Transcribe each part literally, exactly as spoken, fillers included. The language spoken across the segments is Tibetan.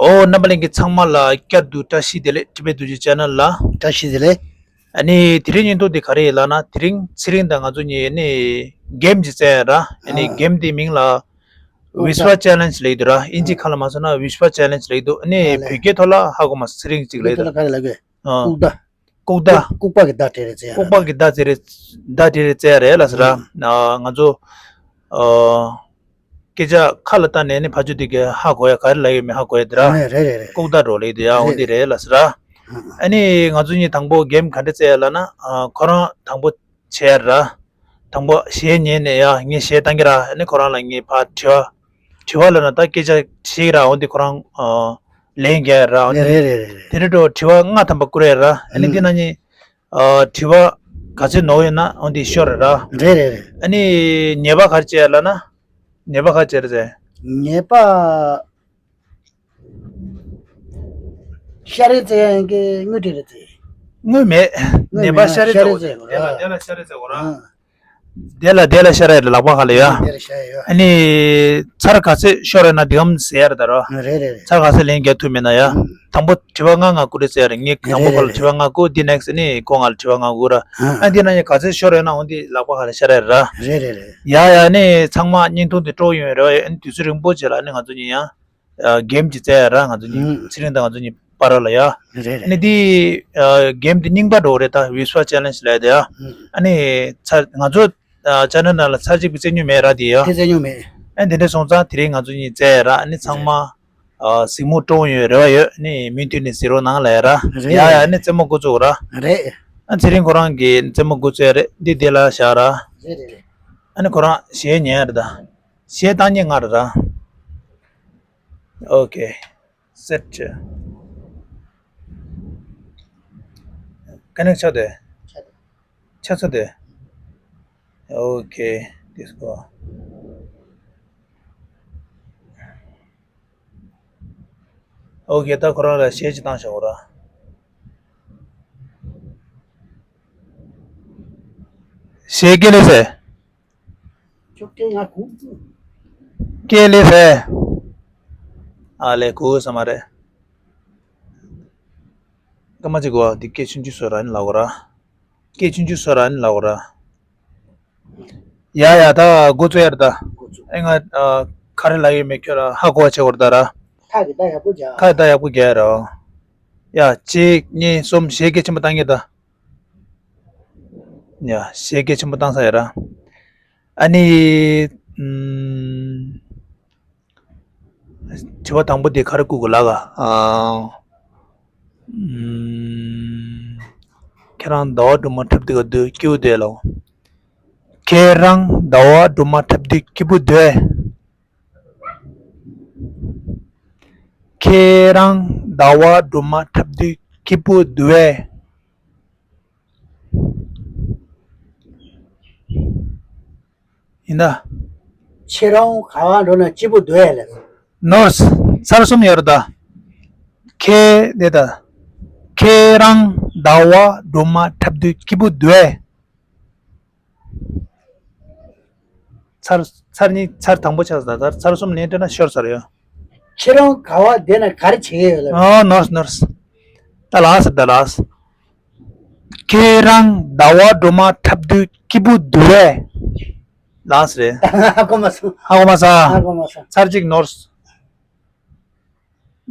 ཨོ། རྣམ་པ་ལྷན་རྒྱས་ཚང་མ་ལ་བསྐྱར་དུ་བཀྲ་ཤིས་བདེ་ལེགས། ཊི་བེཊ་རྡོ་རྗེ་ཅེ་ནལ་ལ། བཀྲ་ཤིས་བདེ་ལེགས། ཨ་ནི་དེ་རིང་བརྙན་ཐུང་འདི་ག་རེ་ཡིན་ལབ་ན། དེ་རིང་ཚེ་རིང་དང་ང་ཚོ་གཉིས་ཨ་ནི་གེམ་ཅིག་རྩེ་ཡ་ར། ཨ་ནི་ཨ། གེམ་འདི་མིང་ལ་ཨོ་ཝིཤ་པ་ཅེ་ལེན་ཇི་ལབ་ཀྱི་འདུག་ར། ཨིན་ཇི་ཨ། ཁ་ལ་མ་སོང་ན་ཝིཤ་པ་ཅེ་ལེན་ཇི་ལབ་ཀྱི་འདུག་ཨ་ནི་ཨ་ལེ། བོད་སྐད་ཐོག་ལ་ཧ་གོ་མ་སོང་། ཚེ་རིང་ཅིག་ལབ་ཀྱི་འདུག་ཨ། ལྐུག་རྟ། ལྐུག་རྟ། ལྐུག་པ་གི་བརྡ་སྤྲད་རེ་རྩེ་ཡ་ར། ལྐུག་པ་གི་བརྡ་སྤྲད་རེ། བརྡ་སྤྲད་རེ་རྩེ་ཡ་རེད་ལབ་སོང་ར། ཨ། ང་ཚོ་ཨ། སྐད་ཆ་ཁ་ལ་བཏང་ནས་ནི་ཕར་ཕྱོགས་དེ་གས་ཧ་གོ་ཡ། ག་རེ་ལབ་ཡོད་མེད་ཧ་གོ་ཡ་དེ་ར། ཨ། རེད་རེད་རེད། ལྐུག་རྟ་འདྲ་ལབ་ཀྱི་འདུག་ཡ། འོ་རེད། འདི་རེད་ལབ་སོང་ར། ཨ། ཨ་ནི་ང་ཚོ་གཉིས་དང་པོ་གེམ་ག་འདྲ་རྩེ་ཡ་ལབ་ན། ཨ། ཁོ་རང་དང་པོ་བྱས་ར། དང་པོ་གཞས་ཉན་ནས་ཡ། ངས་གཞས་བཏང་གི་ར། ཨ་ནི་ཁོ་རང་ལ་ངས་ཕར་དྲི་བ། དྲི་བ་ལབ་ན་ད་སྐད་ཆ་དྲིས་ར། འོ་འདི་ཁོ་རང་ཨ། ལན་རྒྱག་ར། འོ་འདི་རེད་རེད་རེད་རེད། དེ་འདྲ་འདྲ་དྲི་བ་ལྔ་ཐམ་པ་བསྐུར་ཡ་ར། ཨ་ནི་ཨུ། འདི་ནང་ནས་ཨ། དྲི་བ་ག་ཚོད་ནོར་ཡོད་ན་འོ་འདི་ཤོར་ར། རེད་རེད་རེད། ཨ་ནི་ཉེས་པ་ག་རེ་བྱས་ལབ་ན། ཉེས་པ་ག་རེ་བྱས་རེད་ཟེར། ཉེས་པ། ཤ་རེ་རྩེ་ཡ་ཡིན་གྱི་དངུལ་སྤྲད་རེ་རྩེ། དངུལ་མེད། དངུལ་ཉེས་པ་མེད་ན་ཤ་རེ་ཤ་རེ་རྩེ་དགོས་རེད། རྩེ་དགོས་རེད། དེ་ལ་དེ་ལ་ཤ་རེ་རྩེ་དགོས་ར། ཨ། དེ་ལ་དེ་ལ་ཤ་རེ་ལག་པ་ཁ་ལ་ཡ། ཨ། དེ་ལ་ཤ་ཡ་ཡོད། ཨ་ནི་ཚར་ག་ཚོད་ཤོར་རེད་ན་དེ་གམ་ཟེར་ཡ་རེད་ད་ར། ཨ། རེད་རེད་རེད། ཚར་ག་ཚོད་ལན་རྒྱག་ཐུབ་མེད་ན་ཡ། ཨ། དང་པོ་དྲི་བ་ལྔ་ང་བསྐུར་རེ་རྩེ་ཡ་རེད། ངས་དང་པོ་རེད་ཁ་ལ་རེད་དྲི་བ་ལྔ་བསྐུར། དེ་ནེག་སི་ཨ་ནི་ཁོ་ང་ལ་དྲི་བ་ལྔ་བསྐུར་ར། ཨ། ཨ་འདི་ན་ཡ་ག་ཚོད་ཤོར་རེད་ན་འོ་འདི་ལག་པ་ཁ་ལ་ཤ་རེ་ར། རེད་རེད་རེད། ཡ་ཡ། ཨ་ནི་ཚང་མ་བརྙན་ཐུང་དེ་སྤྲོ་ཡོང་རེད་བ། ཨ་ནི་དུས་ཚོད་རིང་པོ་བྱས་ལ་ཨ་ནི་ང་ཚོ་གཉིས་ཡ། ཨ། གེམ་ཅིག་རྩེ་ཡ་ར། ང་ཚོ་གཉིས། ཨུ། ཚེ་རིང་དང་ང་ཚོ་གཉིས་བར་ལ་ཡ། རེད་རེད། ཨ་ནི་འདི་ཨ། གེམ་འདི་རྙིང་པ་འདྲ་བོ་རེད་ད། ཝིཤ་པ་ཅེ་ལེན་ཇི་ལབ་ཡ་དེ་ཡ། ཨུ། ཨ་ནི་ཚར་ང་ཚོ་ཨ། ཅེ་ནལ་ནང་ལ་ཚར་གཅིག་པུ་རྩེ་མྱོང་མེད་ར་དེ་ཡ། དེ་རྩེ་མྱོང་མེད། ཨ་ནི་དེ་འདྲ་སོང་ཙང་དེ་རིང་ང་ཚོ་གཉིས་རྩེ་ཡ་ར། ཨ་ནི་ཚང་མ་རེད། ཨ། གཟིགས་མོ་སྤྲོ་ཡོང་རེ་བ་ཡོད། ཨ་ནི་མུ་མཐུད་ནས་གཟིགས་རོགས་གནང་ལབ་ཡ་ར། རེད། ཡ་ཡ། ཨ་ནི་རྩེད་མོ་འགོ་བཙུགས་ར། རེད། ཨ། ཚེ་རིང་ཁོ་རང་གིས་རྩེད་མོ་འགོ་བཙུགས་ཡ་རེད། འདི་དེ་ལ་བཞག་ར། རེད་རེད་རེད། ཨ་ནི་ཁོ་རང་གཞས་ཉན་ཡ་རེད་ད། གཞས་བཏང་མཁན་ང་རེད་ར། ཨོ་ཁེ། སེཊ། ཀ་ནེག་ཆགས་ཏེ། ཆགས་ཚར་ཏེ། ཨོ་ཁེ། ཌིས་ཀོ། ཨོ་ཁེ། ད་ཁོ་རང་ལ་གཞས་ཅིག་བཏང་བཞག་གོ་ར། གཞས་སྐད་ལེ་ཟེར། ཅོག་ཙེ་ང་གུག་སྐད་ལེ་ཟེར། ཨ་ལེ་གུག་ས་མ་རེད། སྐར་མ་གཅིག་གོ། འདི་སྐད་ཆུང་ཆུང་བཟོ་ར་ཨ་ནི་ལབ་གོ་ར། སྐད་ཆུང་ཆུང་བཟོ་ར་ཨ་ནི་ལབ་གོ་ར། ཡ་ཡ། ད་འགོ་བཙུགས་ཡ་རེད་ད། འགོ་བཙུགས། ཨེ་ང་ཨ། ག་རེ་ལབ་ཡོད་མེད་ཁྱོད་ར་ཧ་གོ་བ་བྱེད་དགོས་རེད་ད་ར། ཁ་གི་ད་ཡག་པོ་རྒྱག་ཁ་ད་ཡག་པོ་རྒྱག་ཡ་ར། ཡ། གཅིག་གཉིས་གསུམ། གཞས་སྐད་ཆེན་པོ་བཏང་གི་ད། ཡ། གཞས་སྐད་ཆེན་པོ་བཏང་ཚར་ཡ་ར། ཨ་ནི། ཨུམ། དྲི་བ་དང་པོ་དེ་ག་རེ་བསྐུར་དགོས་ལབ་ག་ཨ། ཨུམ། ཁྱེད་རང་ཟླ་བ་སྒྲོལ་མ་འཁྲབ་དུས་ག་དུས་སྐྱིད་པོ་འདུག་ལབ། ཁྱེད་རང་ཟླ་བ་སྒྲོལ་མ་འཁྲབ་དུས་སྐྱིད་པོ་འདུག་ཨེ། ཁྱེད་རང་ཟླ་བ་སྒྲོལ་མ་འཁྲབ་དུས་སྐྱིད་པོ་འདུག་ཨེ། ཡིན་ད། ཁྱེད་རང་ག་པར་འགྲོ་ན་སྐྱིད་པོ་འདུག་ཨེ་ལབ། ནོར། ཚར་གསུམ་ཡོད་རེད་ད། ཁྱེད་དེ་ད། ཁྱེད་རང་ཟླ་བ་སྒྲོལ་མ་འཁྲབ་དུས་སྐྱིད་པོ་འདུག་ཨེ། ཚར་ཚར་གཉིས། ཚར་དང་པོ་ཆགས་ས་ད། ཚར་གསུམ་ལན་སྤྲད་ན་ཤོར་ཚར་ཡོད། ཁྱེད་རང་ག་པར་བསྡད་ན་ག་རེ་བྱེད་ཀྱི་ཡོད་ལབ། ཨོ་ནོར་ནོར། ད་ལགས་སོ་ད་ལགས་སོ། ཁྱེད་རང་ཟླ་བ་སྒྲོལ་མ་འཁྲབ་དུས་སྐྱིད་པོ་འདུག་ཨེ། ལགས་སོ་རེད། ཧ་གོ་མ་སོང་། ཧ་གོ་མ་སོང་། ཧ་གོ་མ་སོང་། ཚར་གཅིག་ནོར།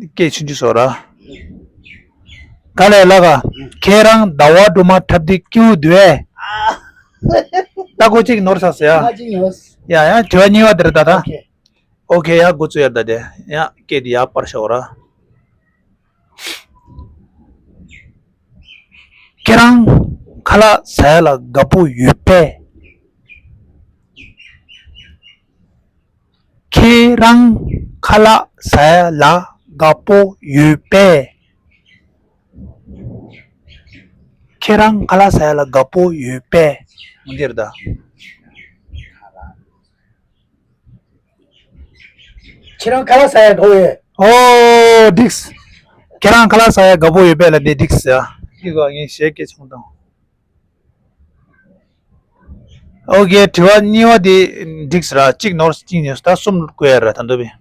སྐད་ཆུང་ཆུང་བཟོ་ར། ག་ལེ་ལ་ག་ཁྱེད་རང་ཟླ་བ་སྒྲོལ་མ་འཁྲབ་དུས་སྐྱིད་པོ་འདུག་ཨེ། ད་གོ་གཅིག་ནོར་ཚར་སོང་ཡ། ཨ་གཅིག་ནོར། ཡ་ཡ། དྲི་བ་གཉིས་པ་དེ་རེད་ད་ད། ཨོ་ཁེ། ཨོ་ཁེ། ཡ་འགོ་བཙུགས་ཡ་ད་དེ། ཡ་སྐད་དེ་ཡར་སྤར་བཞག་ར། ཁྱེད་རང་ཁ་ལག་ཟ་ཡ་ལ་དགའ་པོ་ཡོད་པས། ཁྱེད་རང་ཁ་ལག་ཟ་ཡ་ལ་དགའ་པོ་ཡོད་པས། ཁྱེད་རང་ཁ་ལག་ཟ་ཡ་ལ་དགའ་པོ་ཡོད་པས། འདི་རེད་ད། ཁྱེད་རང་ཁ་ལག་ཟ་ཡ་དགའ་པོ་ཡོད། ཨོ་འགྲིགས། ཁྱེད་རང་ཁ་ལག་ཟ་ཡ་དགའ་པོ་ཡོད་པས་ལབ་དེ་འགྲིགས་ཟེར། འདི་ག་ངས་གཞས་སྐད་ཆུང་བཏང་། ཨོ་ཁེ། དྲི་བ་གཉིས་པ་དེ་འགྲིགས་ར། གཅིག་ནོར་གཅིག་ཉོས། ད་གསུམ་བཀོད་ཡ་ར་ད་འདོད་པས།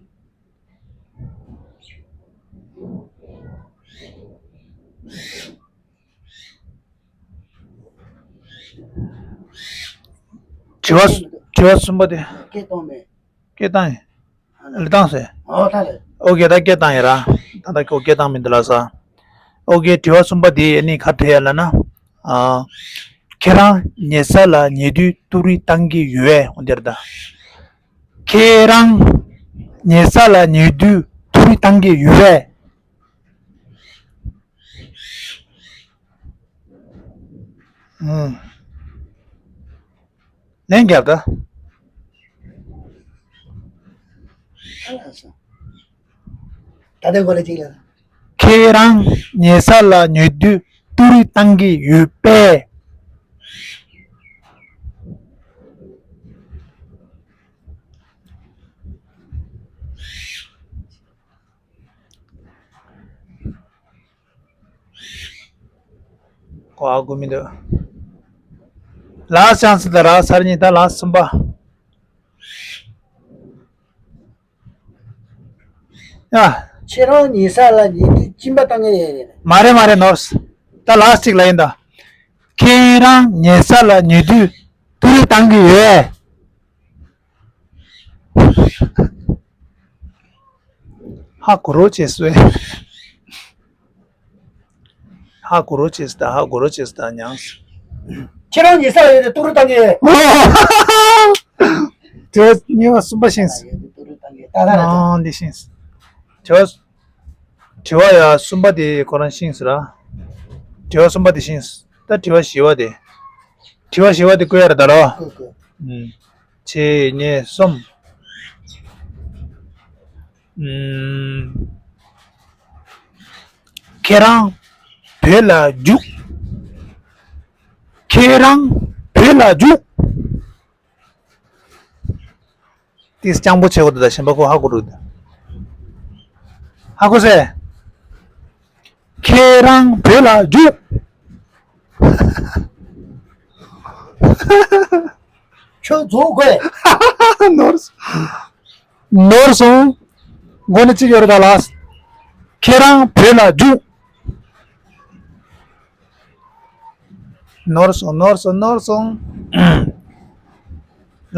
དྲི་བ་དྲི་བ་གསུམ་པ་དེ། སྐད་གཏོང་མེད། སྐད་བཏང་ཡིན། ལི་ཏང་ཟེར། ཨོ་ད་རེད། ཨོ་ཀེ། ད་སྐད་བཏང་ཡིན་ར། ད་ད་ཁོ་སྐད་བཏང་མི་འདུག་ལ་ས། ཨོ་ཀེ། དྲི་བ་གསུམ་པ་དེ་ནི་ག་རེ་ཡ་ལབ་ན། ཨ། ཁྱེད་རང་ཉལ་ས་ལ་ཉལ་དུས་ཏུ་རི་བཏང་གི་ཡོད་པས། འོ་འདིར་ད། ཁྱེད་རང་ཉལ་ས་ལ་ཉལ་དུས་ཏུ་རི་བཏང་གི་ཡོད་པས། ཨང་། ལན་རྒྱབ་ད། ད་ལྟའི་སྐོར་ལ་ཅིག་ལ། ཁྱེད་རང་ཉལ་ས་ལ་ཉལ་དུས་ཏུ་རི་བཏང་གི་ཡོད་པས། ཁོ་ཧ་གོ་མི་འདུག་ལ་སི་ཆན་སི་ད་ར། གསར་རྙིང་ད་ལ་སི་གསུམ་པ། ཡ། ཁྱེད་རང་ཉལ་ས་ལ་ཉལ་དུས་གཅིན་པ་བཏང་གི་ཡོད་རེད། མ་རེད་མ་རེད། ནོར་སོང་། ད་ལ་སི་གཅིག་ལ་ཡིན་ད། ཁྱེད་རང་ཉལ་ས་ལ་ཉལ་དུས་ཏུ་རི་བཏང་གི་ཡོད། ཧ་གོ་རོགས་བྱེད་སོས། ཧ་གོ་རོགས་བྱེད་སོ། ད་ཧ་གོ་རོགས་བྱེད་སོ། ད་ཉང་། ཁྱེད་རང་ཉལ་ས་ལ་ཡོད་དེ་ཏུ་རི་བཏང་གི། དྲི་བ་གཉིས་པ་གསུམ་པ་ཤེས་སོང་། ཏུ་རི་བཏང་གི་ད་ད་རེད། ཨང་། འདི་ཤེས་སོང་། དྲི་བ་དྲི་བ་ཡ་གསུམ་པ་དེ་ཁོ་རང་ཤེས་སོང་ར། དྲི་བ་གསུམ་པ་དེ་ཤེས་སོང་། ད་དྲི་བ་བཞི་པ་དེ། དྲི་བ་བཞི་པ་དེ་བཀོད་ཡ་རེད་ད་རོ། བཀོད་བཀོད། ཨུམ། གཅིག་གཉིས་གསུམ། ཨུམ། ཁྱེད་རང་བོད་ལ་རྒྱུགས། ཁྱེད་རང་བོད་ལ་རྒྱུགས། ཏིས་སྤྱང་པོ་བྱེད་དགོས་འདུག་ད་གཞན་པ་ཁོ་ཧ་གོ་རུ་འདུག་ཧ་གོ་སེ། ཁྱེད་རང་བོད་ལ་རྒྱུགས། ཁྱོད་རྫོགས་དགོས། ནོར་སོང་། ནོར་སོང་། མགོ་ནས་གཅིག་ཡོད་རེད་ད་ལགས། ཁྱེད་རང་བོད་ལ་རྒྱུགས། ནོར་སོང་། ནོར་སོང་། ནོར་སོང་།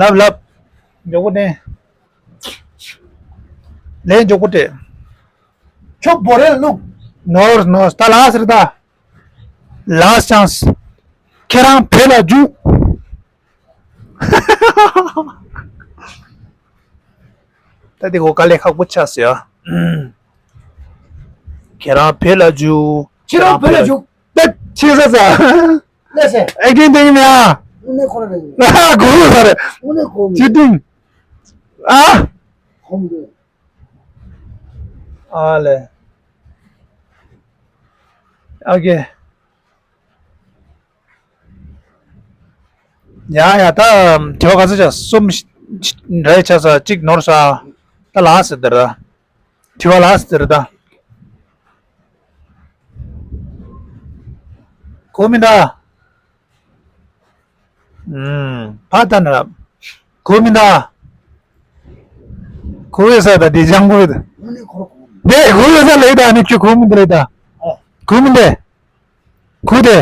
ལབ་ལབ། མགྱོགས་པོ་ནས། ལས་མགྱོགས་པོ་སྤྲད། ཁྱོད་བོ་རེ་བླུག་ནོར་ནོར། ད་ལགས་ཟེར་ད། ལགས་ཆང་སི། ཁྱེད་རང་བོད་ལ་རྒྱུགས། ད་དེ་གོ་དཀའ་ལས་ཁག་པོ་ཆགས་སོ་ཡ། ཁྱེད་རང་བོད་ལ་རྒྱུགས། ཁྱེད་རང་བོད་ལ་རྒྱུགས། ད་ཆི་ཟ་ཟ། ལས་སེ། ཨེ་ཀིན་དེང་ནས་ཨ། དངོས་གནས་ཁོ་རང་རེད། ཨ་གོ་རེད། དངོས་གནས་ཁོ་མི་ཅི་ཏིང་། ཨ། ཁོ་མི་རེད། ཨ་ལེ། ཨོ་ཀེ། ཡ་ཡ། ད་དྲི་བ་ག་ཚོད་བྱས། གསུམ་རེ་བྱས་ས་གཅིག་ནོར་ས། ད་ལགས་ཟེར་དེ་ར། དྲི་བ་ལགས་ཟེར་དེ་ར་ད། གོ་མི་འདྲ། ཨུམ། ཕ་ད་ན་ར། གོ་མི་འདྲ། གོ་ཡོད་ས་ད་དེ་ལྗང་གོ་ཡོད་ད། དེ་གོ་ཡོད་ས་ལས་ད་ནི་ཁྱོད་གོ་མི་འདྲ་ད། གོ་མི་འདྲ། གོ་དེ།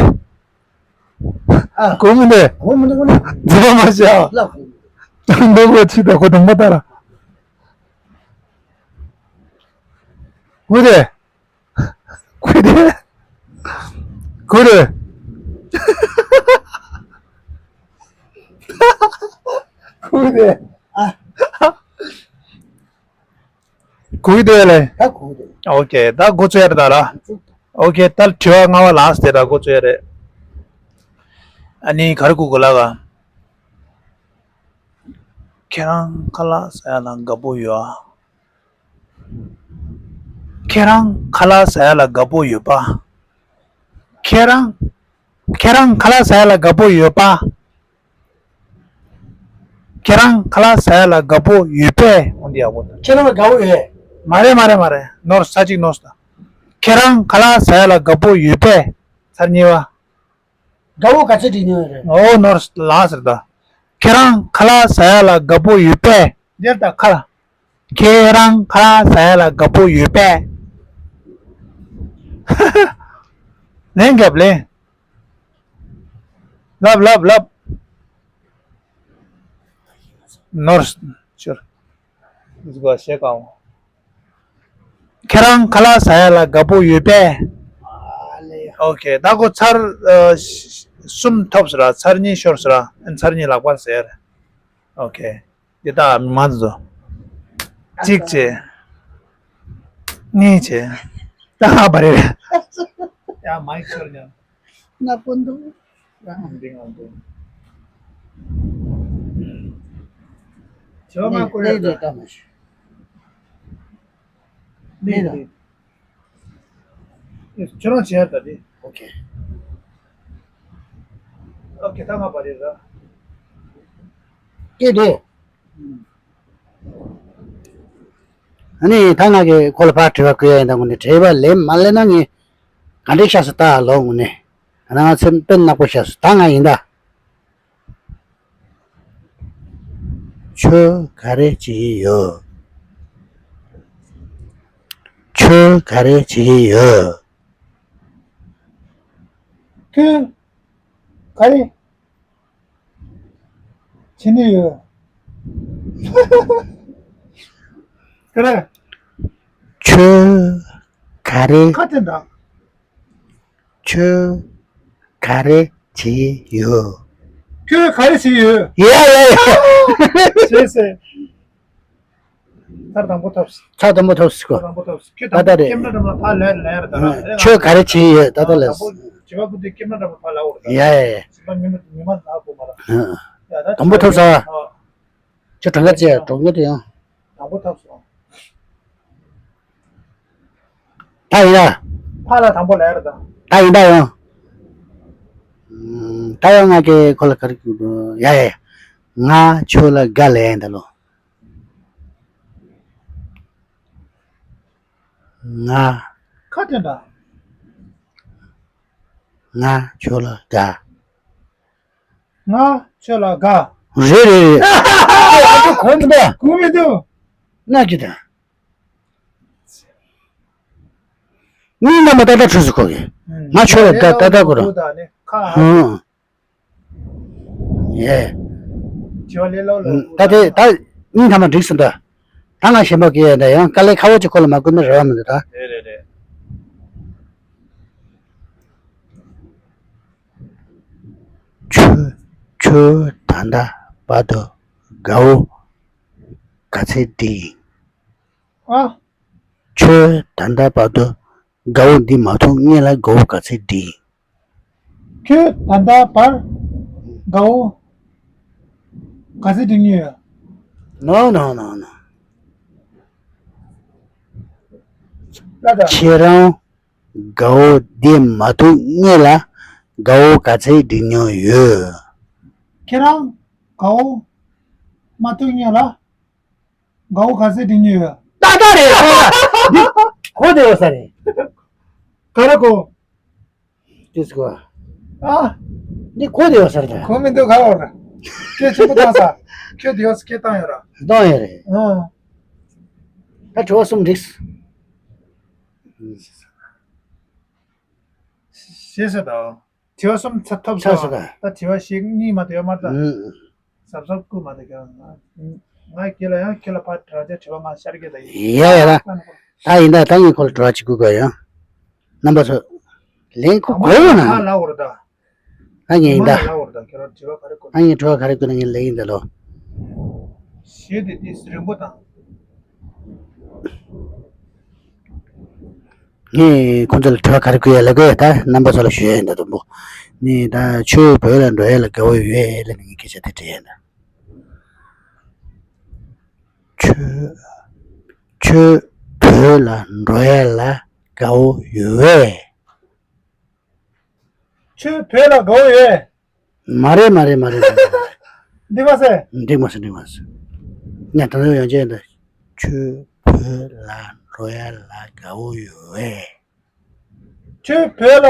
ཨ། གོ་མི་འདུག་གོ་མི་འདུག་གོ་ནི། རྫི་བ་མ་བྱ། ལ་གོ་མི་འདུག་འདོད་པ་ཆི་ད་གོ་དང་མ་ད་ར། གོ་དེ། གོ་དེ། གོ་དེ། གོ་དེ། ཨ། གུ་གི་དེ་ལས། ད་གུ་གི་དེ། ཨོ་ཀེ། ད་འགོ་ཚུགས་ཡ་རེད་ད་ལ། ཨོ་ཀེ། ད་དྲི་བ་ལྔ་པ་ལགས་དེ་ད་འགོ་ཚུགས་ཡ་རེད། ཨ་ནི་ག་རེ་གུ་གུ་ལ་ག་ཁྱེད་རང་ཁ་ལག་ཟ་ཡ་ལ་དགའ་པོ་ཡོད་ཨ། ཁྱེད་རང་ཁ་ལག་ཟ་ཡ་ལ་དགའ་པོ་ཡོད་པ། ཁྱེད་རང་། ཁྱེད་རང་ཁ་ལག་ཟ་ཡ་ལ་དགའ་པོ་ཡོད་པ། ཁྱེད་རང་ཁ་ལག་ཟ་ཡ་ལ་དགའ་པོ་ཡོད་པས། འོ་འདི་ཡག་པོ་འདུག་ཁྱེད་རང་ལ་དགའ་པོ་ཡོད། མ་རེད་མ་རེད་མ་རེད། ནོར་ས་གཅིག་ནོར་ས། ཁྱེད་རང་ཁ་ལག་ཟ་ཡ་ལ་དགའ་པོ་ཡོད་པས། ཚར་གཉིས་པ། དགའ་པོ་ག་ཚོད་བྲིས་མྱོང་རེད། ཨོ་ནོར་ལགས་ཟེར་ད། ཁྱེད་རང་ཁ་ལག་ཟ་ཡ་ལ་དགའ་པོ་ཡོད་པས། འདིར་ད་ཁ་ལག་ཁྱེད་རང་ཁ་ལག་ཟ་ཡ་ལ་དགའ་པོ་ཡོད་པས། ལན་རྒྱབ་ལན། ལབ་ལབ་ལབ། ནོར་ཤོར། འདི་གོ་ཤེས་གང་། ཁྱེད་རང་ཁ་ལག་ཟ་ཡ་ལ་དགའ་པོ་ཡོད་པས། ཨོ་ཁེ། ད་ཁོ་ཚར་ཨ་གསུམ་ཐོབ་ཟེར་ར། ཚར་གཉིས་ཤོར་ཟེར་ར། ཨ་ནི་ཚར་གཉིས་ལག་པ་ཟེར། ཨོ་ཁེ། འདི་ད་མི་མང་ཚོ། གཅིག་བྱས། གཉིས་བྱས། ད་ཧ་བ་རེད། ཡ་མའི་ཤོར་ཉམས། ང་ཀུན་འདུག་འདི་ང་འདུག་ཇོ་མ་ཀུ་རེ་ད། ལས་ལས་ལས། ཁྱོད་རང་བྱས་ད་དེ། ཨོ་ཁེ། ཨོ་ཁེ། ད་ང་བ་རེད་ར། སྐད་དེ། ཨ་ནི་ད་ང་གི་ཁོ་ལ་ཕར་དྲི་བ་བཀོད་ཡ་ཡིན། ད་དངོས་གནས་དྲི་བ་ལན་མ་ལེན་ན་ངས་ག་འདྲས་ཤག་སོ་ད་ལོ་དངོས་གནས། ཨ་ན་ང་ཚེ་དཔེ་ནག་པོ་ཤག་སོ་ད་ང་ཡིན་ད། ཁྱོད་ག་རེ་བྱེད་ཀྱི་ཡོད། ཁྱོད་ག་རེ་བྱེད་ཀྱི་ཡོད། ཁྱོད་ག་རེ་བྱེད་ནི་ཡོད། ག་རེ། ཁྱོད་ག་རེ། ཁ་དེ་འདྲ། ཁྱོད་ག་རེ་བྱེད་ཡོད། ཁྱོད་ག་རེ་བྱེད་ཡོད། ཡ་ཡ་ཡ། བྱས་ཟེར། ཚར་དང་པོ་ཐོབ། ཚར་དང་པོ་ཐོབ་ཟེར་གོ། ཚར་དང་པོ་ཐོབ། ཁྱོད་ད་ལྟ་རེད། ཀེམ་ར་འགྲམ་ལ་ཕར་ལ་ལ་ཡར་ད་ར། ཁྱོད་ག་རེ་བྱེད་ཡོད་ད་ལྟ་ལ། དང་པོ་བྱེད་པ་ཀུན་ཏུ་ཀེམ་ར་འགྲམ་ལ་ཕར་ལ་འོར་ད། ཡ་ཡ་ཡ། སེམས་པ་མི་མ་མི་མ་ལ་གོ་མ་ར། ཡ་ད་དང་པོ་ཐོབ་ས། ཨ། ཁྱོད་གྲངས་ཀ་ཅི་ཡ་གྲོགས་མོ་དེ་ཡང་། དང་པོ་ཐོབ་སོང་། ད་ཡིན་ད། ཕ་ལ་དང་པོ་ལ་ཡར་ད། ད་ཡིན་ད་ཡང་། ད་ཡང་ང་གི་ཁོ་ལ་ག་རེ་ཡ་ཡ། ང་ཁྱོད་ལ་དགའ་ལས་ཡིན་ད་ལོ། ང་། ཁ་དེ་འདྲ། ང་ཁྱོད་ལ་དགའ། ང་ཁྱོད་ལ་དགའ། རེད་རེད་རེད། ཨ་ཅོ་གོ་མི་འདུག་གོ་མི་འདུག་ན་ཅི་ད། མི་རྣམ་པ་ཏག་ཏག་འཁྲུལ་སུ་གོ་གི། ང་ཁྱོད་ལ་དགའ་ཏག་ཏག་གོ་ར། ཧུང་། ཡེ། ད་དེ་ད་སྙིང་ཐག་མ་འགྲིག་སོང་ད། ད་ང་ཞེན་པ་སྐྱེ་ཡ་ད་ཡང་དཀའ་ལས་ཁག་པོ་ཅིག་ཁོ་ལ་མ་བསྐུར་ན་རེ་བ་མི་འདུག་ད། རེད་རེད་རེད། ཁྱོད་ཁྱོད་ད་ལྟ་བར་དུ་དགའ་བོ་ག་ཚད་འགྲིག་ཡིན། ཨ། ཁྱོད་ད་ལྟ་བར་དུ་དགའ་བོ་འདི་མ་ཐུག་སྔོན་ལ་དགའ་བོ་ག་ཚད་འགྲིག་ཡིན། ཁྱོད་ད་ལྟ་བར་དགའ་བོ་ག་ཚད་འགྲིག་མྱོང་ཡོད། ནོ་ནོ་ནོ་ནོ། ལ་ད། ཁྱེད་རང་དགའ་བོ་འདི་མ་ཐུག་སྔོན་ལ་དགའ་བོ་ག་ཚད་འགྲིག་མྱོང་ཡོད། ཁྱེད་རང་དགའ་བོ་མ་ཐུག་སྔོན་ལ་དགའ་བོ་ག་ཚད་འགྲིག་མྱོང་ཡོད། ཏག་ཏག་རེད་ཁོ། འདི་གོ་བདེ་བ་ས་རེད། ག་རེ་གོ། ཏིས་གོ། ཨ། འདི་གོ་བདེ་བ་ས་རེད། གོ་མི་འདུག་ག་བར། སྐད་ཆེན་པོ་བཏང་ས། ཁྱོད་བདེ་བ་ས་སྐད་བཏང་ཡོད་ར། བཏང་ཡོད་རེད། ཨ། ད་དྲི་བ་གསུམ་འགྲིགས། ཞེས་ཟེར་དང་། དྲི་བ་གསུམ་ཚར་ཐོབ་ཚར་སོང་། སོང་། ད་དྲི་བ་ཞིག་གཉིས་མ་གཏོགས་ཡོད་མ་རེད་ད། ཨུམ། གཟབ་གཟབ་བསྐུར་མ་གཏོགས་ཀྱང་། ང་ཁྱེད་ལ་ཡང་ཁྱེད་ལ་ཕར་དྲི་བ་དྲི་བ་ང་ཤར་གྱི་ད་ཡིན། ཡ་ཡ་ད། ད་ཡིན་ད་ད་ངས་ཁོ་ལ་དྲི་བ་གཅིག་བསྐུར་དགོས་ཡོད། རྣམ་པ་ཚོ། ལན་ཁོ་དགོས་ཡོད་ན། ཕར་ལ་འོར་ད། ད་ངས་ཡིན་ད། ཕར་ལ་འོར་ད་ཁྱེད་རང་དྲི་བ་ག་རེ་བསྐུར་ན། ད་ངས་དྲི་བ་ག་རེ་བསྐུར་ན་ངས་ལན་ཡིན་ད་ལོ། ཞེས་དེ་དེ་རིང་པོ་དང་། ངས་ཁོང་ཚོ་ལ་དྲི་བ་ག་རེ་བསྐུར་ཡ་ལབ་དགོས་ཡ་ད་རྣམ་པ་ཚོ་ལ་ཞུ་ཡ་ཡིན་ད་དུམ་བུ། ནི་ད་ཁྱོད་བོད་ལ་འགྲོ་ཡ་ལ་དགའ་བོ་ཡོད་ལབ་ནས་ངས་སྐད་ཆ་དེ་དྲིས་ཡ་ཡིན་ད། ཁྱོད་ཁྱོད་བོད་ལ་འགྲོ་ཡ་ལ་དགའ་བོ་ཡོད་པས། ཁྱོད་བོད་ལ་དགའ་བོ་ཡོད། མ་རེད་མ་རེད་མ་རེད་མ་རེད། འགྲིག་མ་སོང་། འགྲིག་མ་སོང་འགྲིག་མ་སོང་། ངས་ད་དུང་ཡང་བྱས་ད། ཁྱོད་བོད་ལ་འགྲོ་ཡ་ལ་དགའ་བོ་ཡོད་པས། ཁྱོད་བོད་ལ་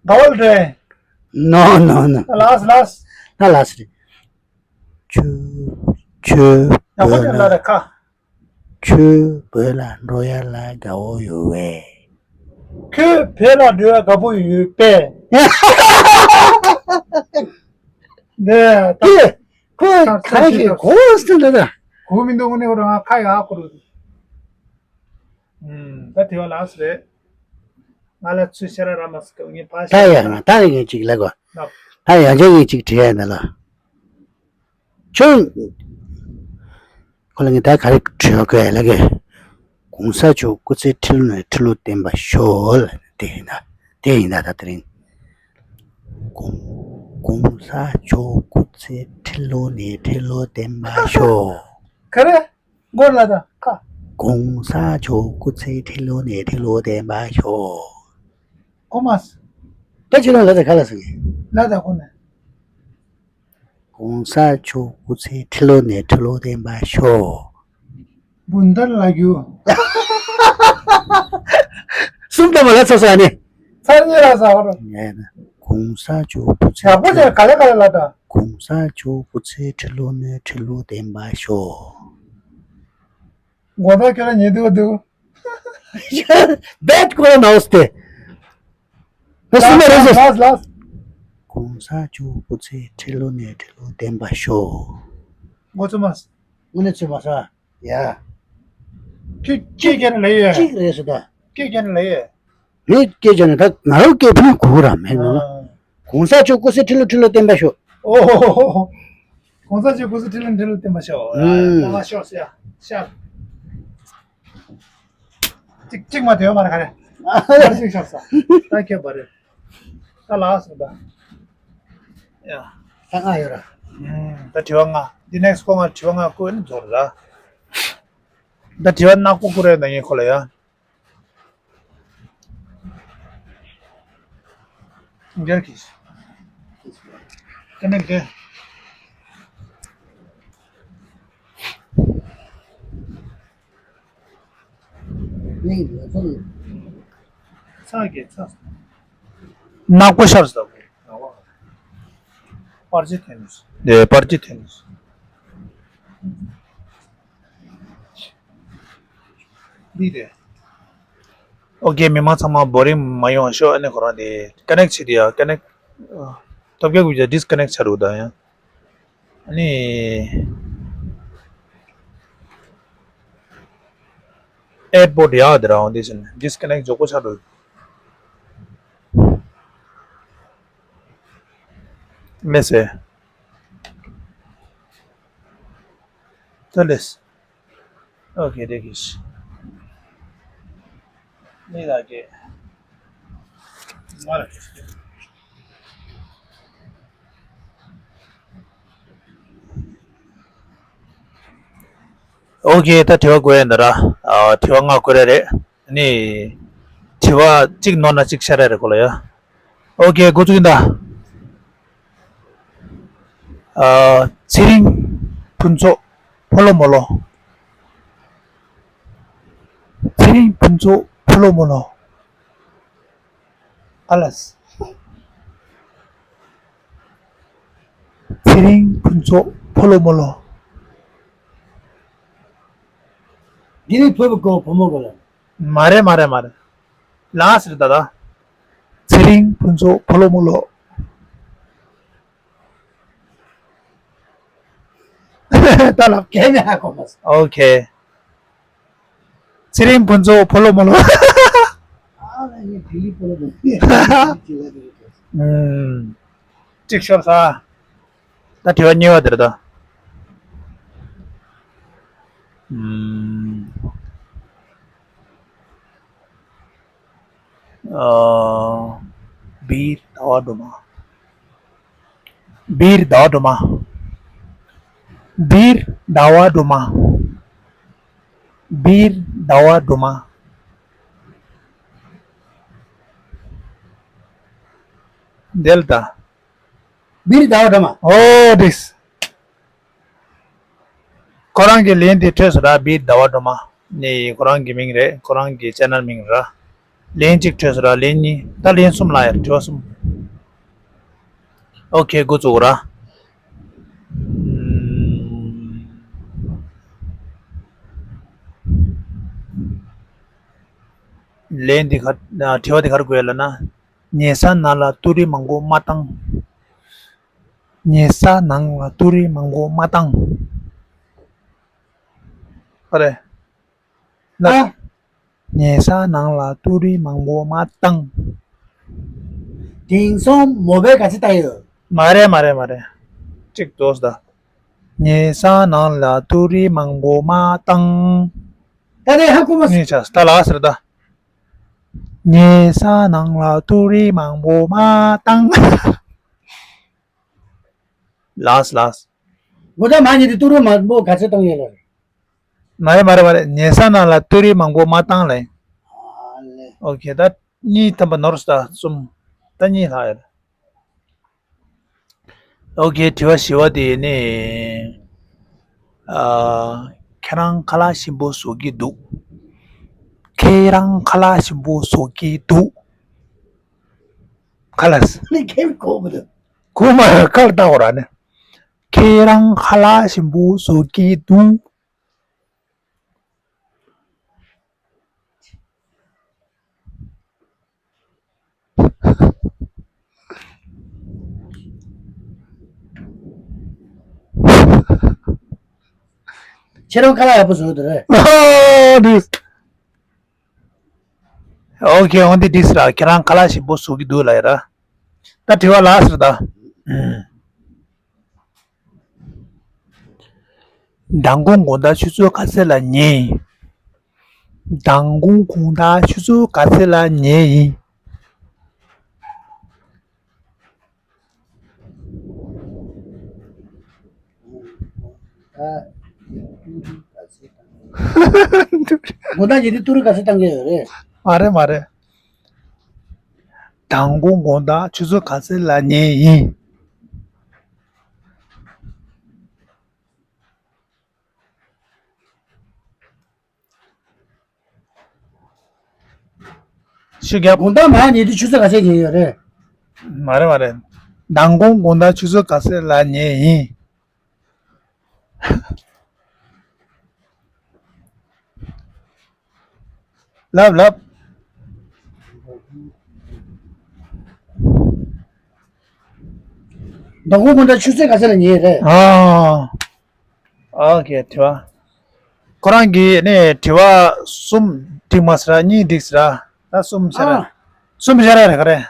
དགའ་བོ་འགྲོ་ཡ། ནོ་ནོ་ནོ། ལགས་ལགས། ད་ལགས་རེད། ཁྱོད་ཁྱོད་ཡག་པོ་བོད་ཅན་ལ་ལ་རེད་ཁ། ཁྱོད་བོད་ལ་འགྲོ་ཡ་ལ་དགའ་བོ་ཡོད་པས། ཁྱོད་བོད་ལ་འགྲོ་ཡ་དགའ་པོ་ཡོད་པས། ནས་ད། ཁོ་ག་རེ་ཞིག་གོ་སྟེ་འདི་ད། གོ་མི་འདུག་ངས་ཁོ་རང་ཁ་ཡག་ཁོ་རུ། ད་དེ་བ་ལགས་རེད། ང་ལ་ཚུལ་ཤེས་ར་ར་མ་སི་ཀ་ངས་ཕ་ད་ཤེས་ཡ་ང་ད་ཡ་ངས་ཅིག་ལབ་གོ། ད་ཡང་ཅག་ངས་ཅིག་དྲིས་ཡ་ན་ལ། ཁྱོད། ཁོ་ལ་ངས་ད་ག་རེ་དྲི་བ་དགོས་ལ་གི། གོང་ས་མཆོག་སྐུ་ཚེ་ཁྲི་ལོ་ནས་ཁྲི་ལོ་བརྟན་པར་ཤོག་ལ་དེ་ཡིན་ད། དེ་ཡིན་ད་ད་དེ་རིང་། གོང་གོང་ས་མཆོག་སྐུ་ཚེ་ཁྲི་ལོ་ནས་ཁྲི་ལོ་བརྟན་པར་ཤོག་ག་རེ། མགོ་ལ་ད་ཁ། གོང་ས་མཆོག་སྐུ་ཚེ་ཁྲི་ལོ་ནས་ཁྲི་ལོ་བརྟན་པར་ཤོག་གོ་མ་སོང་། ད་ཁྱེད་རང་ལ་ད་ག་ལ་སོང་གི། ལ་ད་ཁོ་ན། གོང་ས་མཆོག་སྐུ་ཚེ་ཁྲི་ལོ་ནས་ཁྲི་ལོ་བརྟན་པར་ཤོག་སྦུན་ལྟར་ལ་རྒྱུ། གསུམ་ལྟ་བ་ལ་ཚ་ས་ནི། ཚར་གཉིས་ལ་ས་བར། ངས་ན་གོང་ས་མཆོག་སྐུ་ཚེ་ཡག་པོ་ཆེ་ག་ལེ་ག་ལེ་ལ་ད། གོང་ས་མཆོག་སྐུ་ཚེ་ཁྲི་ལོ་ནས་ཁྲི་ལོ་བརྟན་པར་ཤོག་མགོ་ཐོག་ཁྱོད་ལ་ཉེ་དུ་འདུག་བེད་ཁོ་ན་ནའོ་སྟེ། ད་སུ་མ་རེད་ཟེར། ལགས་ལགས། གོང་ས་མཆོག་སྐུ་ཚེ་ཁྲི་ལོ་ནས་ཁྲི་ལོ་བརྟན་པར་ཤོག་མགོ་ཚོད་མ། དངོས་གནས་ཚོད་མ་ས། ཡ། ཁྱེད་ཁྱེད་ཀྱང་ལས་ཡོད། གཅིག་རེད་ཟེར་ད། ཁྱེད་ཀྱང་ལས་ཡོད། ངས་སྐད་ཆ་ནི་ད་ང་རང་སྐད་ཕུང་གུ་ར་མེད་ནོ། ཨ། གོང་ས་མཆོག་སྐུ་ཚེ་ཁྲི་ལོ་ཁྲི་ལོ་བརྟན་པ་ཤོག་ཨོ། གོང་ས་མཆོག་སྐུ་ཚེ་ཁྲི་ལོ་ཁྲི་ལོ་བརྟན་པ་ཤོག་ཨ། བརྟན་པ་ཤོག་ཟེར་ཡ། ཤར། ཅིག་ཅིག་མ་དེ་ཡོད་མ་རེད་ག་རེ། ཤར་ཅིག་ཤར་ས། ད་ཁྱོད་པ་རེད། ད་ལགས་སོ་ད། ཡ། ད་ང་ཡོད་ར། ད་དྲི་བ་ལྔ། འདི་ནེག་སི་ཁོ་ང་དྲི་བ་ལྔ་བཀོད་ནས་རྫོགས་ར། ད་དྲི་བ་ནག་པོ་བཀོད་རེད་ད་ངས་ཁོ་ལ་ཡ། རྒྱལ་གྱིས། ཀ་ནེག་ཊི། ཚ་གི་ཚ། ནག་པོ་ཤར་སོང་། པར་ཆས་ཐོན་ནས། ཨེ་པར་ཆས་ཐོན་ནས། འདི་རེད། ཨོ་ཀེ། མི་མང་ཚང་མ་བོ་རིང་མ་ཡོང་ཤོག་ཨ་ནི་ཁོ་རང་དེ་ཀ་ནེག་བྱེད་དེ་ཡ། ཀ་ནེག་ཐོབ་རྒྱག་དགོས་ཀྱི་ཌིས་ཀ་ནེག་བྱ་རུ་ད་ཡ། ཨ་ནི་ཨེར་པོར་ཊི་ཡ་དེ་རང་དེ་བཞིན་ཌིས་ཀ་ནེག་མགྱོགས་པོ་ཆགས་འགྲོ། མེད་ཟེར། ད་ལེས། ཨོ་ཀེ་རེད་གི་ཤི། ནི་ལ་ཀེ། མ་ལ་ཀེ། ཨོ་ཀེ། ད་དྲི་བ་བཀོད་ཡ་འདི་ར། ཨ། དྲི་བ་ལྔ་བཀོད་ར་རེད། ནི། དྲི་བ་གཅིག་ནོར་ན་གཅིག་ཤར་ར་རེད་ཁོ་ལ་ཡ། ཨོ་ཀེ། འགོ་བཙུགས་ཡིན་ད། ཨ། ཚེ་རིང་ཕུན་ཚོགས་ཕོ་ལོ་མོ་ལོ། ཚེ་རིང་ཕུན་ཚོགས་ཕོ་ལོ་མོ་ལོ། ཨ་ལས། ཚེ་རིང་ཕུན་ཚོགས་ཕོ་ལོ་མོ་ལོ། འདི་ནི་བོད་པའི་སྐོར་བུ་མོ་གོ་ལ། མ་རེད་མ་རེད་མ་རེད། ལགས་སེ་རེད་ད་ད། ཚེ་རིང་ཕུན་ཚོགས་ཕོ་ལོ་མོ་ལོ། ད་ལབ་གལ་མེད་ཧ་གོ་མ་སོང་། ཨོ་ཁེ། ཚེ་རིང་ཕུན་ཚོགས་ཕོ་ལོ་མོ་ལོ། ཨ་ལ་ངས་དེ་ལི་ཕོ་ལོ་མོ་ལོ། ཨུམ། གཅིག་ཤོར་ས། ད་དྲི་བ་གཉིས་པ་དེ་རེད་ད། ཨུམ། ཨ། བིར་ཟླ་བ་སྒྲོལ་མ། བིར་ཟླ་བ་སྒྲོལ་མ། བིར་ཟླ་བ་སྒྲོལ་མ། བིར་ཟླ་བ་སྒྲོལ་མ། དེ་ལ་ད། བིར་ཟླ་བ་སྒྲོལ་མ། ཨོ་དིས། ཁོ་རང་གི་ལན་དེ་འཕྲོད་སོང་ར། བིར་ཟླ་བ་སྒྲོལ་མ་ནི་ཁོ་རང་གི་མིང་རེད། ཁོ་རང་གི་ཅེ་ནལ་མིང་ར། ལན་གཅིག་འཕྲོད་སོང་ར། ལན་གཉིས། ད་ལན་གསུམ་ལ་ཡར་དྲི་བ་གསུམ། ཨོ་ཁེ། འགོ་བཙུགས་ར། ལན་འདི་ག་དྲི་བ་འདི་ག་རེ་དགོས་ལབ་ན། ཉལ་ས་ནང་ལ་ཏུ་རི་མང་པོ་མ་བཏང་། ཉལ་ས་ནང་ལ་ཏུ་རི་མང་པོ་མ་བཏང་། ཨ་རེ། ལ། ཨ། ཉལ་ས་ནང་ལ་ཏུ་རི་མང་པོ་མ་བཏང་། དེང་སང་མོ་བེལ་ག་ཚད་བཏང་ཡོད། མ་རེད་མ་རེད་མ་རེད། གཅིག་ཏོག་ཙམ་ད། ཉལ་ས་ནང་ལ་ཏུ་རི་མང་པོ་མ་བཏང་། ད་ནས་ཧ་གོ་མ་སོང་། ངས་ཆ་ད་ལ་ཟེར་ད། ཉལ་ས་ནང་ལ་ཏུ་རི་མང་པོ་མ་བཏང་། ལགས་ལགས། དགོང་དག་མ་ཉལ་དུས་ཏུ་རི་མང་པོ་ག་ཚོད་བཏང་ཡོད་ལ། མ་རེད་མ་རེད་མ་རེད། ཉལ་ས་ནང་ལ་ཏུ་རི་མང་པོ་མ་བཏང་ལེ། ཨ་ལེ། ཨོ་ཁེ། ད་གཉིས་ཐམ་པ་ནོར་སོང་ད་གསུམ། ད་གཉིས་ལྷག་ཡོད། ཨོ་ཁེ། དྲི་བ་བཞི་བ་དེ་ནི། ཨ། ཁྱེད་རང་ཁ་ལག་ཞིམ་པོ་བཟོ་གི་འདུག་ཁྱེད་རང་ཁ་ལག་ཞིམ་པོ་བཟོ་གི་འདུག་ཁ་ལག་ནི་ཁྱེད་གོ་མི་འདུག་ཁོ་མ་ཁ་ལག་ལྟ་བ་ར་ནི། ཁྱེད་རང་ཁ་ལག་ཞིམ་པོ་བཟོ་གི་འདུག་ཁྱེད་རང་ཁ་ལག་ཡག་པོ་བཟོ་གི་འདུག་རེད། ཨོ་ཁེ། འོན་ཏེ་འགྲིག་སོང་ར། ཁྱེད་རང་ཁ་ལག་ཞིམ་པོ་བཟོ་གི་འདུག་ལབ་ཡ་ར། ད་དྲི་བ་ལ་ཟེར་ད། མདང་དགོང་དགོང་དག་ཆུ་ཚོད་ག་ཚོད་ལ་ཉལ་ཡིན། མདང་དགོང་དགོང་དག་ཆུ་ཚོད་ག་ཚོད་ལ་ཉལ་ཡིན། དགོང་དག་ཉལ་དུས་ཏུ་རི་ག་ཚོད་བཏང་གི་ཡོད་རེད། མ་རེད་མ་རེད། མདང་དགོང་དགོང་དག་ཆུ་ཚོད་ག་ཚོད་ལ་ཉལ་ཡིན། ཤི་རྒྱབ། དགོང་དག་མར་ཉལ་དུས་ཆུ་ཚོད་ག་ཚོད་ཉལ་ཡོད་རེད། མ་རེད་མ་རེད། མདང་དགོང་དགོང་དག་ཆུ་ཚོད་ག་ཚོད་ལ་ཉལ་ཡིན། ལབ་ལབ། མདང་དགོང་དགོང་དག་ཆུ་ཚོད་ག་ཚོད་ལ་ཉལ་ཡོད་རེད། ཨ། ཨོ་ཁེ། དྲི་བ། ཁོ་རང་གིས་ནི་དྲི་བ་གསུམ་འགྲིག་མ་སོང་ར། གཉིས་འགྲིག་སོང་ར། ད་གསུམ་བྱས་ར། ཨ། གསུམ་བྱས་ར་རེད་ག་རེད།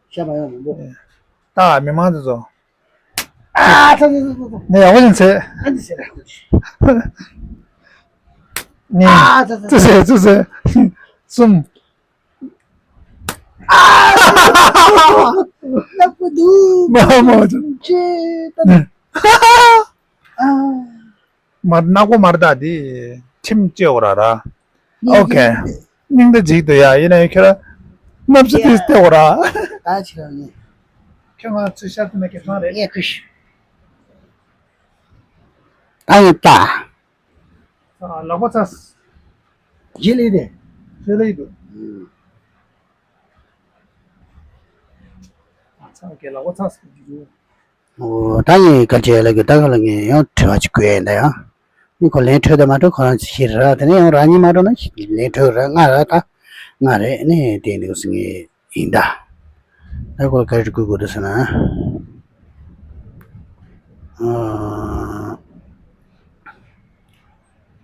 བྱས་མ་ཡོང་མི་འདུག་ད་མི་མང་ཚོ་ཚོ། ཨ་ཚ་ཚ་ཚ་ཚ། ནས་ཡག་པོ་ཡིན་ཚེ། ཨ་འདི་ཟེར་ར། ནས། ཨ་ཚ་ཚ་ཚ། ཚུ་ཚེ་ཚུ་ཚེ། གསུམ། ཨ། ལག་པ་འདུག་མ་མ་ཚོ། ཅེ་ད། ཨ། མར་ནག་པོ་མར་ད་དེ་ཁྲིམས་བཅད་འོ་ར་ར། ཨོ་ཁེ། སྙིང་རྗེ་འཇིག་ཏུ་ཡ་ཡིན་ན་ཡང་ཁྱོད་ར་སྣབས་སུ་དེ་སྟེ་འོ་ར། ད་ཆི་ར་ནི། ཁྱོད་ང་ཚོས་ཤར་དུ་ན་ཁྱེད་ཚང་རེད། ངས་ཁུ་ཤི། ད་ཡིན་ད། ལག་པ་ཚ། ཇི་ལི་དེ། ཇི་ལི་དུ། ཨ་ཚང་གི་ལག་པ་ཚ་སུ་འཇུ། ཨོ། ད་ངས་སྐར་ཆ་ལ་གི་ད་ག་ལ་ངས་ཡང་དྲི་བ་ཅིག་བཀོད་ཡིན་ད་ཡང་། ནི་ཁོ་ལན་འཕྲོད་དང་མ་འཕྲོད་ཁོ་རང་ཤེས་ར། དེ་ནས་ཡང་རང་ཉིད་མ་འགྲོ་ན་ལན་འཕྲོད་ར། ང་ར་ད་ང་རེད་ནི་དེ་འདུག་ཟེར་ངས་ཡིན་ད། ད་ཁོ་ལ་ག་རེ་བཀོད་དགོས་འདུག་ཟེར་ན། ཨ།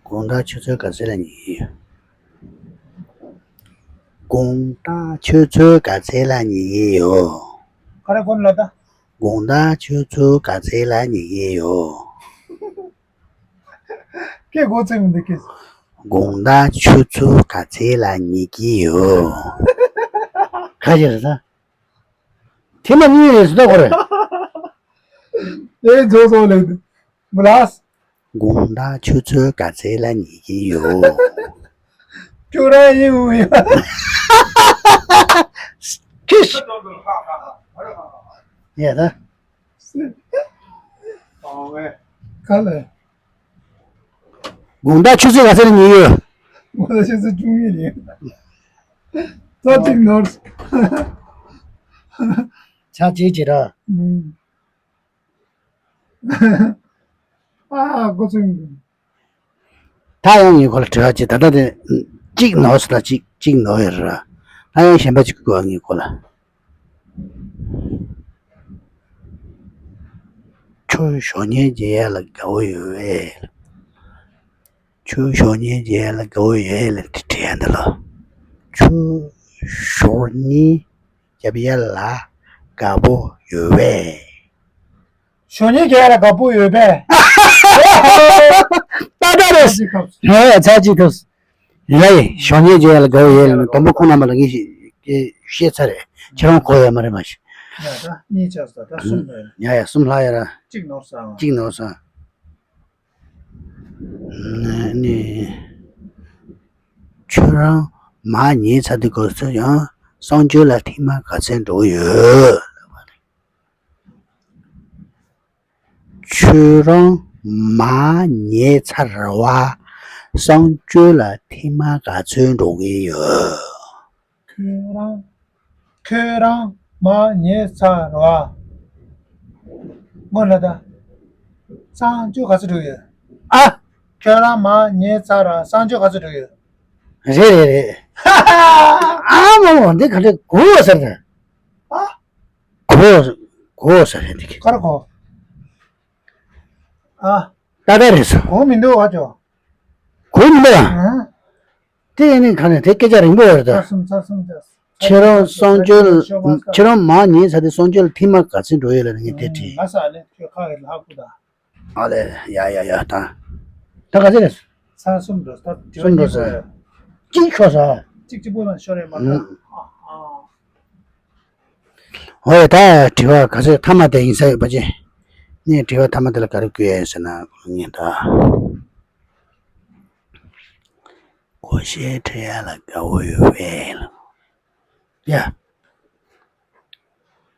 དགོང་དག་ཆུ་ཚོད་ག་ཚོད་ལ་ཉལ་གྱི་ཡོད། དགོང་དག་ཆུ་ཚོད་ག་ཚོད་ལ་ཉལ་གྱི་ཡོད། ག་རེ་གོ་ལ་ད། དགོང་དག་ཆུ་ཚོད་ག་ཚོད་ལ་ཉལ་གྱི་ཡོད། སྐད་གོ་ཚད་མི་འདུག་སྐད། དགོང་དག་ཆུ་ཚོད་ག་ཚོད་ལ་ཉལ་གྱི་ཡོད། ཁ་ཤས་རེད་ད། དེ་མ་གཉིས་རེད་ཟེར་ད་གོ་རེད། ཨེ་ཇོ་ཇོ་ལེ། མུ་ལ། དགོང་དག་ཆུ་ཚོད་ག་ཚོད་ལ་ཉལ་གྱི་ཡོད། ཁྱོད་རང་ཡིན་འོང་ཡ། ཁྱི་ཤི། ཡ་ད། ག་ལེ། དགོང་དག་ཆུ་ཚོད་ག་ཚོད་ལ་ཉལ་ཡོད། དགོང་དག་ཆུ་ཚོད་བཅུ་གཉིས་ལ། ཙག་ཅིག་ནོར། ཆ་ཅིག་ཅིག་ར། ཨ་གོ་ཚོད་མི་འདུག་ད་ཡང་ངས་ཁོ་ལ་དྲི་བ་ཅིག་ད་ལྟ་དེ་གཅིག་ནོར་སོང་ད། གཅིག་གཅིག་ནོར་ཡོད་ར། ད་ཡང་གཞན་པ་ཅིག་དགོས་ངས་ཁོ་ལ། ཆུ་ཞོ་གཉེར་བྱེད་ཡ་ལ་དགའ་བོ་ཡོད་པས། ཆུ་ཞོ་གཉེར་བྱེད་ཡ་ལ་དགའ་བོ་ཡོད་ལ་དེ་བྲིས་ཡ་འདི་ལ། ཆུ་ཞོ་གཉེར་བྱེད་ཡ་ལ་དགའ་བོ་ཡོད་པས། ཞོ་གཉེར་བྱེད་ཡ་ལ་དགའ་བོ་ཡོད་པས། ཏག་ཏག་རེད། ཚར་གཅིག་ཐོབ། ཧེ་ཚར་གཅིག་ཐོབ། ཡ་ཡི་ཞོ་གཉེར་བྱེད་ཡ་ལ་དགའ་བོ་ཡོད་ལ་དང་པོ་ཁོང་རྣམ་པ་ལ་ངས་ཤེས་ཤེས་ཚར་རེད། ཁྱེད་རང་གོ་ཡ་མ་རེད་མ་ཤེས། ཡ་ད་གཉིས་ཆགས་སོང་ད་གསུམ་རེད། ཡ་ཡ་གསུམ་ལྷག་ཡ་ར། གཅིག་ནོར་སོང་། གཅིག་ནོར་སོང་། ནི། ཁྱོད་རང་མར་ཉལ་ཚར་དུས་སྐབས་སུ་ཡང་གསང་སྤྱོད་ལ་ཐེངས་མ་ག་ཚོད་འགྲོ་གི་ཡོད། ཁྱོད་རང་མར་ཉལ་ཚར་བ་གསང་སྤྱོད་ལ་ཐེངས་མ་ག་ཚོད་འགྲོ་གི་ཡོད། ཁྱོད་རང་། ཁྱོད་རང་མར་ཉལ་ཚར་བ། སྔོན་ལ་ད། གསང་སྤྱོད་ག་ཚོད་འགྲོ་ཡོད། ཨ། ཁྱོད་རང་མར་ཉལ་ཚར་བ་གསང་སྤྱོད་ག་ཚོད་འགྲོ་ཡོད། རེད་རེད་རེད། ཨ་མ་མ་འདི་ག་འདྲ་གོ་ཟེར་ད། ཨ། གོ་གོ་ཟེར་རེད་འདི་ག་ག་རེ་གོ། ཨ། ཏག་ཏག་རེད་ཟེར། གོ་མི་འདུག་བ་ཅོ། གོ་མི་འདུག་ཨ། ཨ། དེ་ཡིན་ནི་ག་ནས་དེ་སྐད་ཆ་རིང་པོ་ཡོད་རེད་ད། ཚར་གསུམ་ཚར་གསུམ་ཚར། ཁྱེད་རང་གསང་སྤྱོད་ཁྱེད་རང་མར་ཉལ་ཚར་དུས་གསང་སྤྱོད་ལ་ཐེངས་མ་ག་ཚོད་འགྲོ་ཡོད་ལ་ངས་དེ་དྲིས། ལ་ས་ནས་ཁྱོད་ཁ་གི་ལྷག་པོ་ད། ཨ་ལས་ཡ་ཡ་ཡ་ད། ད་ག་ཚོད་རེད། ཚར་གསུམ་འགྲོ་ད་དྲི་བ་གསུམ་འགྲོ་གཉིས་ས། པ་ཡོད། གཅིག་ཤོར་ས། གཅིག་གཅིག་པོ་ལ་ཤོར་རེད་མ་ད། ཨ་ཨ། ཨོ་ཡ་ད་དྲི་བ་ག་ཚོད་ཐ་མ་དེ་ཡིན་ས་ཡོད་པ་ཅི། ངས་དྲི་བ་ཐ་མ་དེ་ལ་ག་རེ་བཀོད་ཡ་ཡིན་ཟེར་ན་ངས་ད། སྒོར་གཞས་འཁྲབ་ཡ་ལ་དགའ་བོ་ཡོད་པས། ཡ།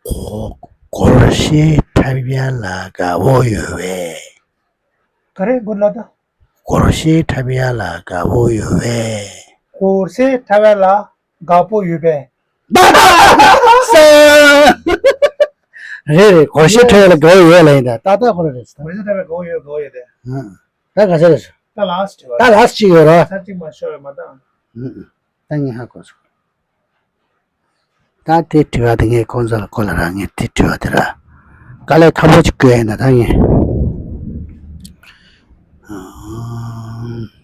སྒོ་སྒོར་གཞས་འཁྲབ་ཡ་ལ་དགའ་བོ་ཡོད་པས། ག་རེ་དགོས་ལ་ད། སྒོར་གཞས་འཁྲབ་ཡ་ལ་དགའ་བོ་ཡོད་པས། སྒོར་གཞས་འཁྲབ་ཡ་ལ་དགའ་བོ་ཡོད་པས། རེད་རེད། སྒོར་གཞས་འཁྲབ་ཡ་ལ་དགའ་བོ་ཡོད་ལ་ཡིན་ད་ཏག་ཏག་ཁོ་རང་རེད་ཟེར། སྒོར་གཞས་འཁྲབ་ཡ་དགའ་བོ་ཡོད་དགའ་བོ་ཡོད་དེ། ཨ། ད་ག་ཚོད་རེད་ཟེར། ད་ལ་སི་ཊི་བ། ད་ལ་སི་ཊི་ཅིག་ཡོད་ར། ཚར་གཅིག་མ་ཤོར་བས་མ་ད། ཨ། ད་ངས་ཧ་གོ་སོང་། ད་དེ་དྲི་བ་དེ་ངས་ཁོང་ཚོ་ལ་བསྐུར་ལ་ར། ངས་དེ་དྲི་བ་དེ་ར་དཀའ་ལས་ཁག་པོ་ཅིག་བཀོད་ཡིན་ན་ད་ངས། ཨང་།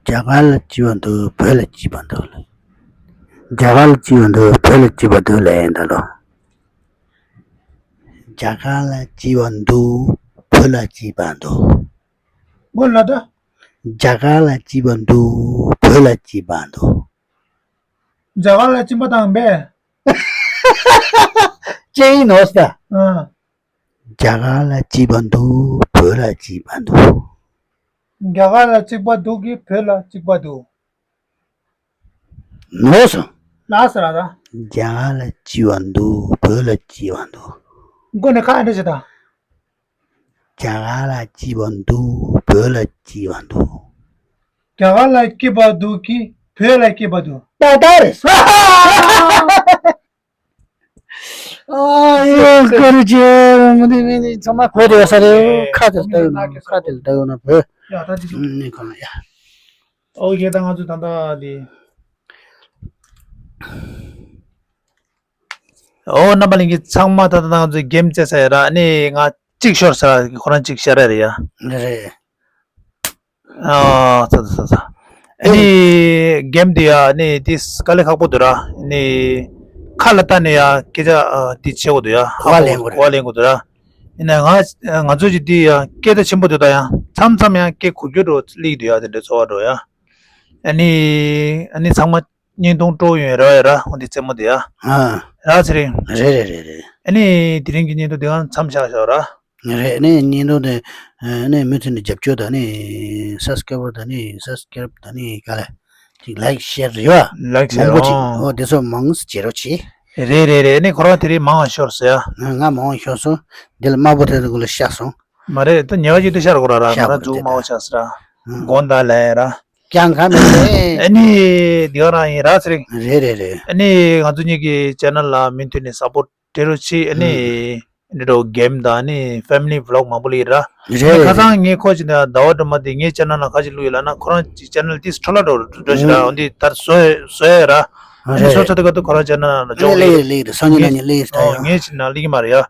རྒྱ་གར་ལ་སྐྱིད་པ་འདུག་བོད་ལ་སྐྱིད་པ་འདུག་ལ། རྒྱ་གར་ལ་སྐྱིད་པ་འདུག་བོད་ལ་སྐྱིད་པ་འདུག་ལབ་ཡིན་ད་ལོ། རྒྱ་གར་ལ་སྐྱིད་པ་འདུག་བོད་ལ་སྐྱིད་པ་འདུག་དགོས་ལ་ད། རྒྱ་གར་ལ་སྐྱིད་པ་འདུག་བོད་ལ་སྐྱིད་པ་འདུག་རྒྱ་གར་ལ་སྐྱིད་པ་དང་བས། ཅེ་ཡིན་ནོ་སྟ། ཨ། རྒྱ་གར་ལ་སྐྱིད་པ་འདུག་བོད་ལ་སྐྱིད་པ་འདུག་རྒྱ་གར་ལ་སྐྱིད་པ་འདུག་གི་བོད་ལ་སྐྱིད་པ་འདུག་ནོ་སོ། ལ་ས་ར་ར། རྒྱ་གར་ལ་སྐྱིད་པ་འདུག་བོད་ལ་སྐྱིད་པ་འདུག་མགོ་ནས་ཁ་འདྲ་ཞིག་དང་། རྒྱ་གར་ལ་སྐྱིད་པ་འདུག་བོད་ལ་སྐྱིད་པ་འདུག་རྒྱ་གར་ལ་སྐྱིད་པ་འདུག་གི་བོད་ལ་སྐྱིད་པ་འདུག་ཏག་ཏག་རེད། ཨ་ཡོ་ཀ་རུ་ཅེ་མི་འདི་མི་འདི་ཚང་མ་བོད་དེ་ཡོད་ས་རེད། ཁ་དེར་ལྟ་ཡོད་ན་ཁ་དེར་ལྟ་ཡོད་ན་བོད། ཡ་ད་ཅི་ནི་ག་ལ་ཡ། ཨོ་ཁེ་ད་ང་ཚོ་ད་ལྟ་དེ། ཨོ་རྣམ་པ་ལྷན་རྒྱས་ཚང་མ་ད་ལྟ་ང་ཚོའི་གེམ་རྩེ་ས་ཡ་ར་ནི་ང་གཅིག་ཤོར་ས་ཁོ་རང་གཅིག་ཤར་ར་རེད་ཡ། རེད་རེད། ཨ་ཚ་ཚ་ཚ་ཚ། ཨ་ནི་གེམ་དེ་ཡ་ནི་དེ་དཀའ་ལས་ཁག་པོ་འདུག་ར་ནི་ཁ་ལ་ལྟ་ནས་ཡ་སྐད་ཆ་ཨ་དེ་བྱེད་དགོས་འདུག་ཡ། གོ་བ་ལེན་དགོས་རེད། གོ་བ་ལེན་དགོས་འདུག་ར། ཡིན་ན་ང་ང་ཚོ་ཅིག་དེ་ཡ་སྐད་ཆ་ཆེན་པོ་འདུག་ད་ཡ་མཚམས་མཚམས་ཡ་སྐད་གོ་རྒྱུ་འགྲོ་སླེབས་འདུག་ཡ། དེ་འདྲ་ཚོར་བ་འགྲོ་ཡ། ཨ་ནི་ཨ་ནི་ཚང་མ་བརྙན་ཐུང་སྤྲོ་ཡོང་ར་ཡོད་ར་འོ་འདི་རྩེད་མོ་འདི་ཡ། ཨ། ར་ཚེ་རིང་། རེད་རེད་རེད་རེད། ཨ་ནི་དེ་རིང་གི་བརྙན་ཐུང་འདི་གང་མཚམས་བཞག་བཞག་ར། རེད་ནས་བརྙན་ཐུང་དེ་ནས་མུ་མཐུད་ནས་རྒྱབ་སྐྱོར་དང་ནི་སབ་སི་ཀ་རའེབ་དང་ནི་སབ་སི་ཀ་རའེབ་དང་ནི་ག་ལ་ཅིག་ལའིག་ཤེར་རེད་བ། ལའིག་ཤེར་མང་པོ་ཅིག་ཨོ་དེ་ཚོ་མང་ཙམ་བྱེད་རོགས་གྱིས། རེད་རེད་རེད། ཨ་ནི་ཁོ་རང་དེ་རིང་མང་བ་ཤོར་སོང་ཡ། ང་མང་བ་ཤོར་སོང་། འདི་ལ་དམར་པོ་དེ་ཚོ་གུ་ལ་ཤར་སོང་། མ་རེད་ད་ཉེ་བ་ཅིག་ཏུ་ཤར་དགོས་ར་ར་ང་རང་ཚུགས་དམར་པོ་ཤར་སོང་ར། དགོང་དག་ལ་ཡ་ར། ཀྱང་ག་མེད་རེད། ཨ་ནི་དེ་ག་རང་ཡིན་ར་ཚེ་རིང་། རེད་རེད་རེད། ཨ་ནི་ང་ཚོ་གཉིས་ཀྱི་ཅེ་ནལ་ལ་མུ་མཐུད་ནས་སབ་པོར་ཊི་སྤྲད་རོགས་གྱིས། ཨ་ནི་འདི་འདྲ་གེམ་དང་ཨ་ནི་ཕེ་མི་ལི་བི་ལོག་མང་པོ་སླེབས་ར། རེད་ཨ་ནི་ཁ་རེད། སང་ངས་ཁོ་ཅིག་ནས་ཟླ་བ་སྒྲོལ་མ་དེ་ངའི་ཅེ་ནལ་ལ་ཁ་ཅིག་བླུགས་ཡོད་ལབ་ན་ཁོ་རང་ཅིག་ཅེ་ནལ་དེ་འཕྲོ་བརླག་འགྲོ་འགྲོ་ཞིག་ར། ཨ་འདི་ད་བཟོས་བཟོས་ཡོད་ར། ཨ་ནི་རེད། བཟོས་ཚར་དུས་ག་དུས་ཁོ་རང་ཅེ་ནལ་ལ་འཇོག་ཨ་ལེ་ལེ་ལེ་ལེ་སང་ཉིན་གནངས་ཉིན་ལེ་ལེ་ད་ཡོང་། ངས་ཅིག་ནང་སླེབས་ཀྱི་མ་རེད་ཡ། ཨ།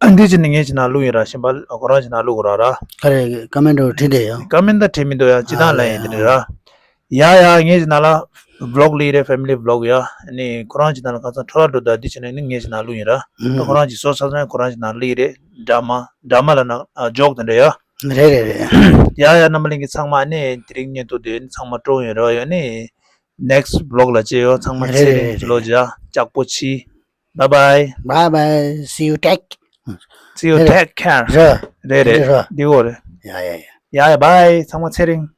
ཨ། འདི་ཅི་ནི་ངས་ཅི་ན་ལུག་ཡིན་ར། གཞན་པ་ཁོ་རང་ཅི་ན་ལུག་ར་ར། ག་རེ་ཀ་མེན་ཊི་བྲིས་དེ་ཡོད། ཀ་མེན་ཊི་ད་བྲིས་མི་འདུག་ཡ། ཅི་ད་ལ་ཡིན་དེ་རེད་ར། ཡ་ཡ། ངས་ཅི་ན་ལ་བི་ལོག་ལི་རེད། ཕེ་མི་ལི་བི་ལོག་ཡ། ནི་ཁོ་རང་ཅི་ན་ལ་ཁ་སང་ཁྲོ་ར་འགྲོ་ད། འདི་ཅི་ནི་ནི་ངས་ཅི་ན་ལུག་ཡིན་ར། ད་ཁོ་རང་ཅི་སོ་ས་ས་ཁོ་རང་ཅི་ན་ལི་རེད། ཌ་ར་མ་ཌ་ར་མ་ལ་ན་ཇོག་དེ་འདྲ་ཡ། རེད་རེད་རེད། ཡ་ཡ། རྣམ་པ་ལྷན་རྒྱས་ཚང་མ་ནི་དེ་རིང་ཉན་ཐུབ་དེ་ཚང་མ་སྤྲོ་ཡོད་ར་ཡོད་ནི། ནེག་སི་ཊི་བི་ལོག་ལ་མཇལ་ཡོང་། ཚང་མ་རེད་ཚེ་རིང་རེད་རེད། ལོ་བརྒྱ་ལྕགས་པོ་ཆེ། Bye bye. Bye bye. See you. Take. See you. རེད། Take care. རེད་རེད། རེད་རེད། འདི་འོ་རེད། ཡ་ཡ་ཡ། ཡ་ཡ། བྷའི། ཚང་མ་ཚེ་རིང་།